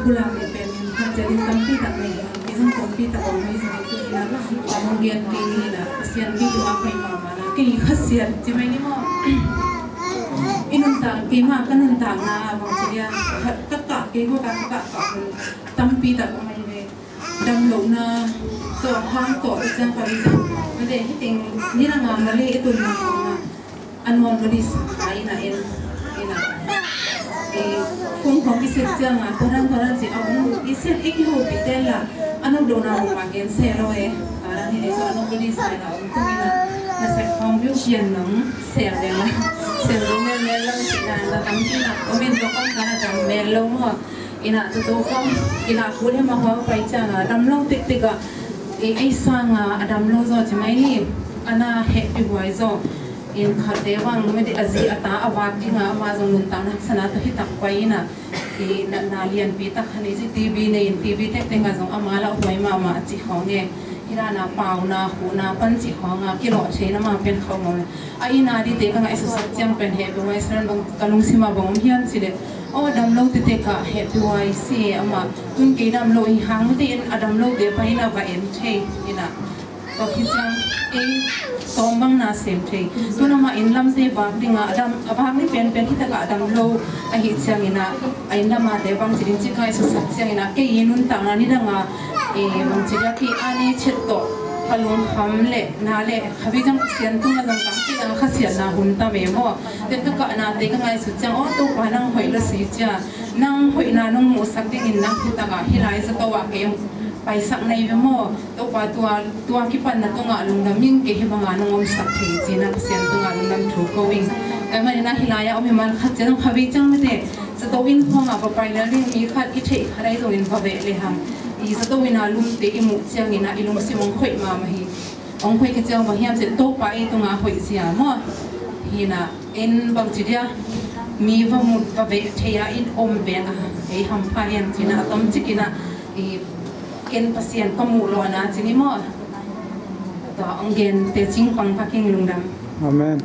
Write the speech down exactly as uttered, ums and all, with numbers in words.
Pulak ni pen in khat ciat in tampi tak nei hi, kei zong tampi tak om hi zong in tu in a, a hong lian kei ni in a, Pasian kei tu a pai mahmah na, kei khasiat ci mai ni maw? I nuntak, keimah ka nuntakna bang ci dia, ka kah kei maw, ka kah kah hun tampi tak om hi ve. Damlohna tawh hang tawh i ciang ka ri zong, mate hi ting ni na nga male i tunna a nuam lo dih sa in a en in a, eh, kong khong i sep ciang a tua dan tua dan ci a om i sep i kihopih te la a nop lo na om a gen se lo e. A dan hi dei so a nop lo dih sa in a om tung in a na sep khong biu pian nang sel deng la sel lo mel mel lo ci na na tam ki na om in tua kong ka na dam mel lo maw. Ina tutu kong ina kul hi ma hua pai ciang a dam lo tik tik a, eh, ei sang a a dam lo zaw ci mai ni. Ana hehpih huai zaw. In khat te bang mede a zi a ta a vak ding a ama zong nuntakna haksatna tawh hi tak pai ina. I natna lianpi tak khan i ci T V nei in T V tek teng a zong ama lauhuai mahmah a ci khawng e. Hi dana pauna huhna pan ci khawng a kilawh theina mah pen khawng maw. A ina dite ka ngaihsutsak ciang pen hehpih huai saran bang ka lungsim a bang om hiam ci leh, aw dam lo tete ka hehpih huai si e amah. Tun kei dam lo hi hang mite in a dam lote pan in a va en thei ina. Tua khit ciang ei tawm bang na sem thei. Tun amah inn lamte vak ding a, a dam, a vak ni penpen hi takah a dam lo ahi ciang ina, a inn lamate bang ci ding ci ngaihsutsak ciang ina, kei i nuntakna ni dang a, eh, bang ci dia kei a nei chet tawh ka lungkham le na le khavi ciang Pasian tungah zong tampi dang a khasiatna hun tam e maw. Tua ka kahnate ka ngaihsut ciang, aw Topa nang hoih lo si cia, nang hoihna nong muhsak dingin nang hi takah hi lai zato ah kei paisak na hi ve maw. Topa tua, tua kipanna tungah lungdam ing, kei hi banga nong omsak thei ci-in a Pasian tungah lungdam thu ko ing. Tua ahih manin a hi lai-ah om hi man khat ciang khavi ciang mite zato inn khuangah va pai lel ding mi khat i theih khat ahi zongin va veh lehang i zato inn a lumte i muh ciangin a i lungsim hong khoih mahmah hi. Hong khoih khit ciang bang hiam cih leh Topa ei tungah hoih zia maw. Hi-in a en bang ci dia mi va mut va veh thei a in om veng a ei hampha hiam ci-in a a tomcik in a i ken Pasian ka muh lo a na ci ni maw. Tua hong gen tecing pang ka king lungdam. Amen.